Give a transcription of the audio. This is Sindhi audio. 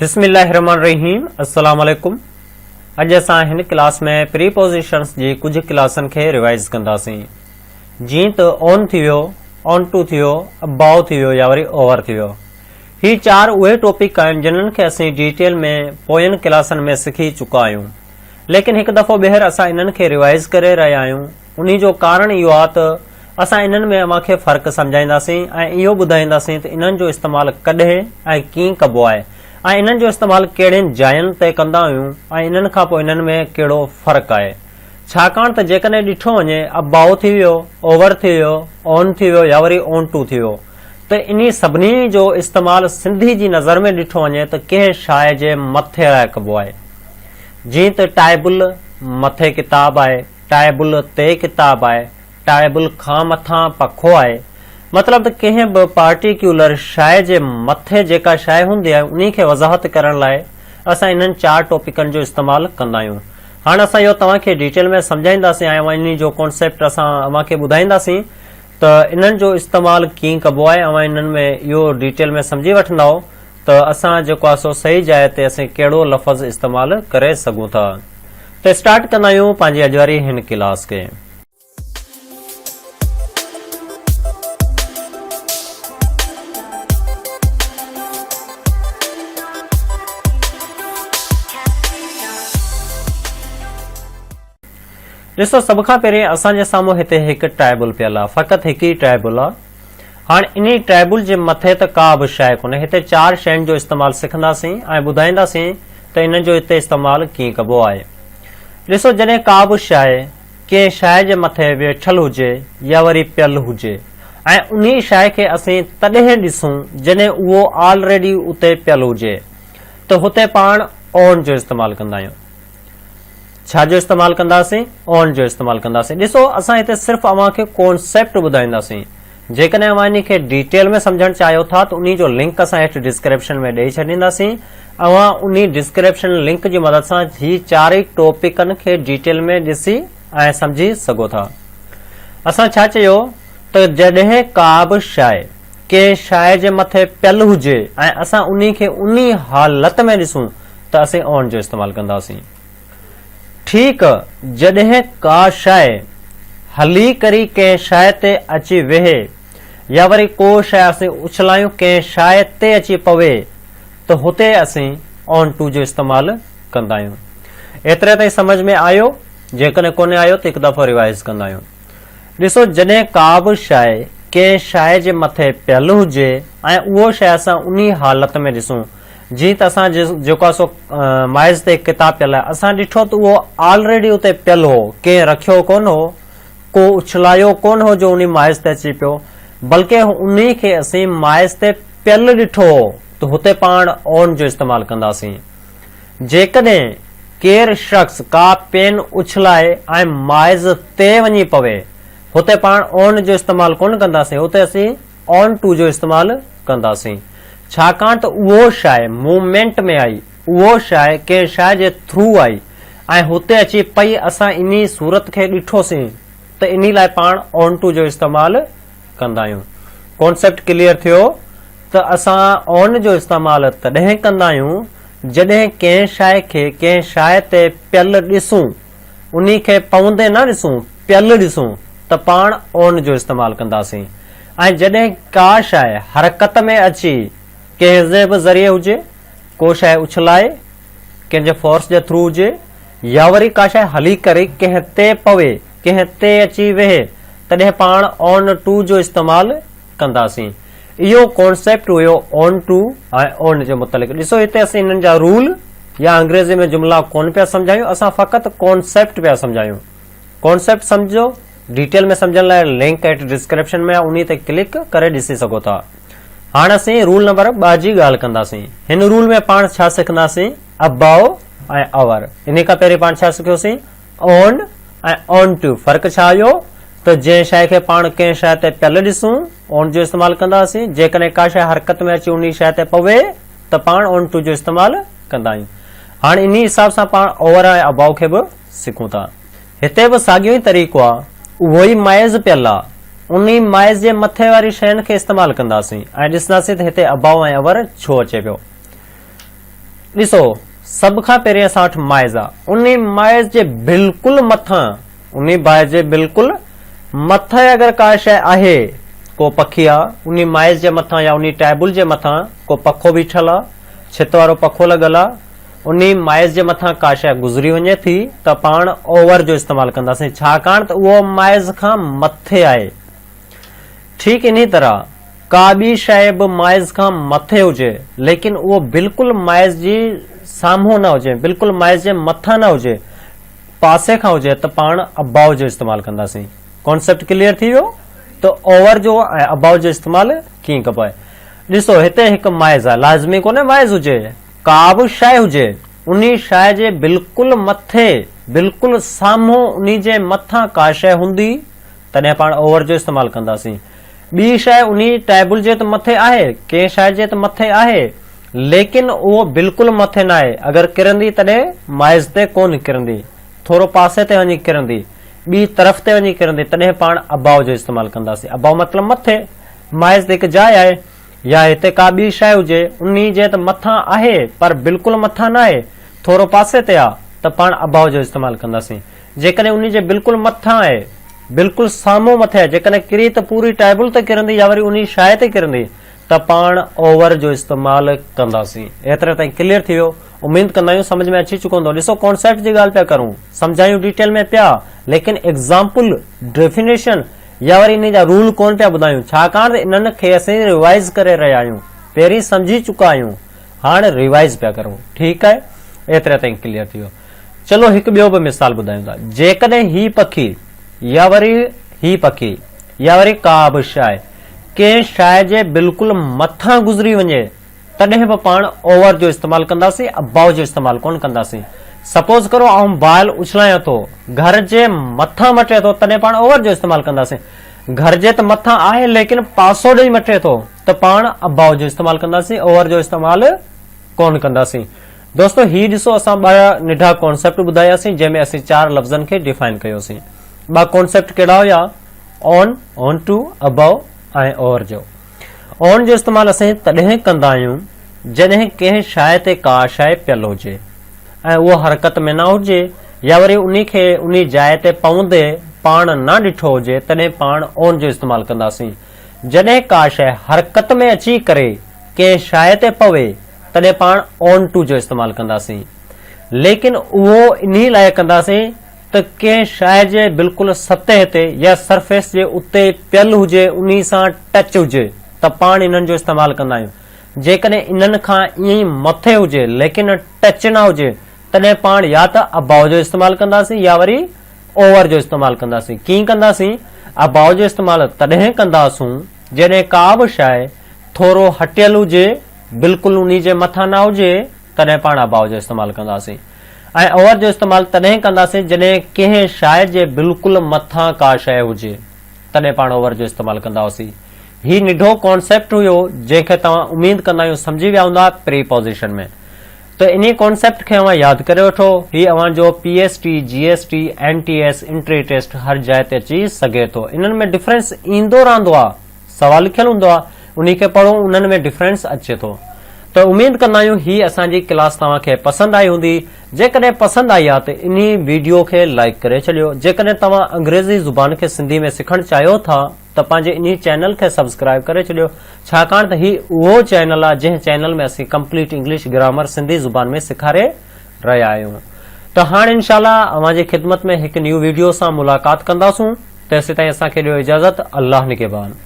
بسم الله الرحمن الرحيم السلام عليڪم اڄ اسان هن ڪلاس ۾ پريپوزيشنس جي ڪجهه ڪلاسن کي ريوائز ڪنداسين جيئن ته آن ٿي ويو آن ٽو ٿي ويو اباو ٿي ويو يا وري اوور ٿي ويو هي چار اهي ٽاپڪ آهن جنھن کي اسين ڊيٽيل ۾ پوين ڪلاسن ۾ سکي چڪا آهيون ليڪن هڪ دفعو ٻيهر اسان انهن کي ريوائز ڪري رهيا آهيون انهي جو ڪارڻ اهو آهي ته اسان انهن ۾ اوهان کي فرق سمجهائينداسين ۽ اهو ٻڌائينداسين ته انهن جو استعمال ڪڏهن ۽ ڪيئن ڪبو آهي ۽ انهن جو استعمال ڪهڙين جاين تي ڪندا آهيون ۽ انهن کان پوء انهن ۾ ڪهڙو فرق آهي. ڇاڪاڻ ته جيڪڏهن ڏٺو وڃي ابائو ٿي ويو، اوور ٿي ويو، آن ٿي ويو يا وري آن ٽو ٿي ويو ته انهي سڀني جو استعمال سنڌي جي نظر ۾ ڏٺو وڃي ته ڪنهن شاء جي مٿي لاء ڪبو آهي. جيئن ته ٽائبل مٿي ڪتاب آهي. ٽائبل تي ڪتاب آهي، ٽائبل کان مٿان پکو آهي. مطلب ته ڪنهن به پارٽيڪيولر شيء جي مٿي جيڪا شيء هوندي آهي انهي کي وضاحت ڪرڻ لاء اسان انهن چار ٽاپڪن جو استعمال ڪندا آهيون. هاڻ اسان اهو توهان کي ڊيٽيل ۾ سمجهائينداسين ۽ اوهان انهي جو ڪانسيپٽ اسان اوهان کي ٻڌائينداسين ته انهن جو استعمال ڪيئن ڪبو آهي اوهان انهن ۾ اهو ڊيٽيل ۾ سمجهي وٺندائو ته اسان جيڪو آهي سو صحيح جاء تي اسين ڪهڙو لفظ استعمال ڪري سگهون ٿا. ته اسٽارٽ ڪندا آهيون پنهنجي اڄ واري هن ڪلاس کي. ڏسو سڀ کان پهرين اسان جي سامهون هتي هڪ ٽائبل پيل آهي فقط هڪ ئي ٽائبل آهي هاڻ انهي ٽائبل جي مٿي ته ڪا به شيء ڪونهي هتي چار شين جو استعمال سکنداسين ۽ ٻڌائينداسين ته انهن جو هتي استعمال ڪيئن ڪبو آهي ڏسو جڏهن ڪا به شيء ڪنهن شيء جي مٿي ويٺل هجي يا وري پيل هجي ۽ انهي شيء کي اسين تڏهن ڏسون جڏهن اهو آلريڊي اتي پيل هجي ته هتي پاڻ آن جو استعمال ڪندا آهيون ڇا جو استعمال ڪنداسين؟ آن جو استعمال ڪنداسين. ڏسو اسان هتي صرف اوهان کي ڪونسيپٽ ٻڌائينداسين. جيڪڏهن اوهان انهي کي ڊيٽيل ۾ سمجهڻ چاهيو ٿا ته انهي جو لنڪ اسان هيٺ ڊسڪرپشن ۾ ڏئي ڇڏينداسين. اوهان انهي ڊسڪرپشن لنڪ جي مدد سان هي چارئي ٽاپڪن کي ڊيٽيل ۾ ڏسي ۽ سمجهي سگهو ٿا. اسان ڇا چيو ته جڏهن ڪا به شيء ڪنهن شيء جي مٿي پيل هجي ۽ اسان انهي کي انهي حالت ۾ ڏسون ته اسين آن جو استعمال ڪنداسين. ٺيڪ جڏهن ڪا شيء هلي ڪري ڪنهن شيء تي اچي ويهي يا وري ڪو شيء اسين اڇلايون ڪنهن شيء تي اچي پوي ته هتي اسين آن ٽو جو استعمال ڪندا آهيون. ايتري تائين سمجهه ۾ آيو؟ جيڪڏهن ڪونه آيو ته هڪ دفعو ريوائز ڪندا آهيون. ڏسو جڏهن ڪا به شيء ڪنهن شيء جي مٿي پيل هجي ۽ اهو شيء اسان انهي حالت ۾ ڏسون جيئن ته اسان جيڪو آهي سو مائز تي هڪ ڪتاب پيل آهي اسان ڏٺو ته اهو آلريڊي اتي پيل هو ڪنهن رکيو ڪونه هو ڪو اڇلايو ڪونه هو جو انهي مائز تي اچي پيو بلڪه انهي کي اسين مائز تي پيل ڏٺو هو ته هتي پاڻ آن جو استعمال ڪنداسين جيڪڏهن ڪير شخص ڪا پين اڇلائي ۽ مائز تي وڃي پوي هتي پاڻ آن جو استعمال ڪونه ڪنداسين هتي اسين آن ٽو جو استعمال ڪنداسين ڇاڪاڻ ته اهو شيء موومينٽ ۾ آئي، اهو شيء ڪنهن شيء جي ٿرو آئي ۽ هتي اچي پئي اسان انهي صورت کي ڏٺوسين ته انهي لاء پاڻ آن ٽو جو استعمال ڪندا آهيون. ڪانسيپٽ ڪليئر ٿيو ته اسان آن جو استعمال تڏهن ڪندا آهيون جڏهن ڪنهن شيء کي ڪنهن شيء تي پيل ڏسون انهي کي پوندي نه ڏسون، پيل ڏسون ته پاڻ آن جو استعمال ڪنداسين ۽ جڏهن ڪا شيء حرڪت ۾ اچي ڪنهن جي به ذريعي هجي، ڪو شيء اڇلائي، ڪنهن جي فورس جي ٿرو هجي يا وري ڪا شيء هلي ڪري ڪنهن تي پوي، ڪنهن تي اچي ويهي تڏهن پاڻ آن ٽو جو استعمال ڪنداسين. اهو ڪانسيپٽ هيو آن ٽو ۽ آن جي متعلق. ڏسو هتي اسين انهن جا رول يا انگريزي ۾ جملا ڪونه پيا سمجهايون اسان فقط ڪانسيپٽ پيا سمجهايون. ڪانسيپٽ سمجهو ڊيٽيل ۾ سمجهڻ لاء لنڪ هيٺ ڊسڪرپشن ۾ آهي انهي تي ڪلڪ ڪري ڏسي سگهو ٿا. هاڻ اسين رول نمبر 2 جي ڳالهه ڪنداسين. هن رول ۾ پاڻ ڇا سکنداسين ابائو ۽ اور. انهي کان پهرين پاڻ ڇا سکيوسين آن ۽ آن ٽو فرق ڇا آيو ته جنهن شيء کي پاڻ ڪنهن شيء تي پيل ڏسون آن جو استعمال ڪنداسين جيڪڏهن ڪا شيء حرڪت ۾ اچي انهي شيء تي پوي ته پاڻ آن ٽو جو استعمال ڪندا آهيون هاڻ انهي حساب سان پاڻ اوور ۽ ابائو کي به سکون ٿا هتي به ساڳيو ئي طريقو آ اهو ئي مائز پيل آ انهي مائز جي مٿي واري شين کي استعمال ڪنداسين ۽ ڏسنداسين ته هتي ابائو ۽ اوور ڇو اچي پيو. ڏسو سڀ کان پهرين اسان وٽ مائز آ انهي مائز جي بلڪل مٿان انهي باهه جي بلڪل مٿي اگر ڪا شيء آهي ڪو پکي آ انهي مائز جي مٿان يا انهي ٽيبل جي مٿان ڪو پکو بيٺل آ ڇت وارو پکو لڳل آ انهي مائز جي مٿان ڪا شيء گذري وڃي ٿي ته پاڻ اوور جو استعمال ڪنداسين ڇاڪاڻ ته اهو مائز کان مٿي آهي ٺيڪ انهي طرح ڪا ٻي شيء به مائز کان مٿي هجي ليڪن اهو بلڪل مائز جي سامهون نه هجي بلڪل مائز جي مٿان نه هجي پاسي کان هجي ته پاڻ اباو جو استعمال ڪنداسين. ڪانسيپٽ ڪليئر ٿي ويو ته اوور جو ۽ اباو جو استعمال ڪيئن ڪبو آهي. ڏسو هتي هڪ مائز آهي لازمي ڪونهي مائز هجي ڪا به شيء هجي انهي شيء جي بلڪل مٿي بلڪل سامهون انهي جي مٿان ڪا شيء هوندي تڏهن پاڻ اوور جو استعمال ڪنداسين. ٻي شيء انهي ٽيبل جي ته مٿي آهي، ڪنهن شيء جي ته مٿي آهي، ليڪن اهو بلڪل مٿي ناهي، اگر ڪرندي تڏهن مائز تي ڪونه ڪرندي، ٿورو پاسي تي وڃي ڪرندي، ٻي طرف تي وڃي ڪرندي، تڏهن پاڻ اباو جو استعمال ڪنداسين. اباو مطلب مٿي، مائز تي هڪ جاء آهي يا هتي ڪا ٻي شيء هجي، انهي جي ته مٿان آهي پر بلڪل مٿان ناهي، ٿورو پاسي تي آ ته پاڻ اباو جو استعمال ڪنداسين. جيڪڏهن انهي جي بلڪل مٿان آهي، بلڪل سامهون مٿي آهي، جيڪڏهن ڪري ته پوري ٽيبل تي ڪرندي يا وري انهي شيء تي ڪرندي ته پاڻ اوور جو استعمال ڪنداسين. ايتري تائين ڪليئر ٿي ويو. اميد ڪندا آهيون سمجهه ۾ اچي چڪو هوندو. ڏسو ڪانسيپٽ جي ڳالهه پيا ڪرون، سمجهايون ڊيٽيل ۾ پيا، ليڪن ايگزامپل، ڊيفينيشن يا وري انهي جا رول ڪونه پيا ٻڌايون، ڇاڪاڻ ته انهن کي اسين ريوائز ڪري رهيا آهيون، پهرين سمجهي چڪا آهيون، هاڻ ريوائز پيا ڪرون. ٺيڪ آهي، ايتري تائين ڪليئر ٿي ويو. چلو هڪ ٻيو به مثال ٻڌايون ٿا. جيڪڏهن هي پکي يا وري هي پکي يا وري ڪا به شيء ڪنهن شيء جي بلڪل مٿان گذري وڃي تڏهن به پاڻ اوور جو استعمال ڪنداسين اباو جو استعمال ڪونه ڪنداسين. سپوز ڪرو آئون بال اڇلايان ٿو گهر جي مٿان مٽي ٿو تڏهن پاڻ اوور جو استعمال ڪنداسين. گهر جي ته مٿان آهي ليڪن پاسو ڏئي مٽي ٿو ته پاڻ اباو جو استعمال ڪنداسين اوور جو استعمال ڪونه ڪنداسين. دوستو هي ڏسو اسان ٻه نڍا ڪانسيپٽ ٻڌاياسين جنهن ۾ اسين چار لفظن کي ڊيفائن ڪيوسين. ٻه ڪانسيپٽ ڪهڙا هيا؟ On, on to, above ۽ over جو. آن جو استعمال اسين تڏهن ڪندا آهيون جڏهن ڪنهن شيء تي ڪا شيء پيل هجي ۽ اهو حرڪت ۾ نه هجي يا وري انهي کي انهي جاء تي پوندي پاڻ نه ڏٺو هجي تڏهن پاڻ آن جو استعمال ڪنداسين. جڏهن ڪا شيء حرڪت ۾ اچي ڪري ڪنهن شيء تي پوي تڏهن پاڻ آن ٽو جو استعمال ڪنداسين. ليڪن اهو انهي لاء ڪنداسين ته ڪنهن شيء جي بلڪل سطح تي يا سرفيس جي اتي پيل هجي انهي سان ٽچ هجي ته پاڻ انهن جو استعمال ڪندا آهيون. جيڪڏهن انهن کان ائين ئي مٿي هجي ليڪن ٽچ نه هجي تڏهن پاڻ يا ته اباو جو استعمال ڪنداسين يا وري اوور جو استعمال ڪنداسين. ڪيئن ڪنداسين؟ اباو جو استعمال تڏهن ڪنداسون جڏهن ڪا به شيء ٿورو هٽيل هجي، بلڪل انهي جي مٿان نه هجي، تڏهن پاڻ اباو جو استعمال ڪنداسين ۽ اوور جو استعمال تڏهن ڪنداسين جڏهن ڪنهن شيء جي بلڪل مٿان ڪا شيء هجي، تڏهن پاڻ اوور جو استعمال ڪندا هئاسين. هي نڍو ڪانسيپٽ هيو جنهن کي توهان اميد ڪندا آهيون سمجهي ويا هوندا پري پوزيشن ۾. ته انهي ڪانسيپٽ کي اوهان ياد ڪري وٺو، هي اوهان جو P S T, G S T, N T S, entry test هر جاء تي اچي سگهي ٿو. انهن ۾ ڊفرنس ايندو رهندو آ، سوال لکيل هوندو آ، انهي کي پڙهو انهن ۾ ڊفرنس اچي ٿو. ته اميد ڪندا آهيون هي اسان جي ڪلاس توهان کي پسند آئي هوندي. جيڪڏهن پسند آئي آ ته انهي ويڊيو کي لائيڪ ڪري ڇڏيو. جيڪڏهن توهان انگريزي زبان کي سنڌي ۾ سکڻ چاهيو ٿا ته پنهنجي انهي چينل کي سبسڪرائيب ڪري ڇڏيو ڇاڪاڻ ته هي اهو چينل آ جنهن چينل ۾ اسين ڪمپليٽ انگلش گرامر سنڌي زبان ۾ سيکاري رهيا آهيون ته هاڻ انشاء الله اوهان جي خدمت ۾ هڪ نيو ويڊيو سان ملاقات ڪنداسون تيسيتائين اسان کي ڏيو اجازت الله نگهبان.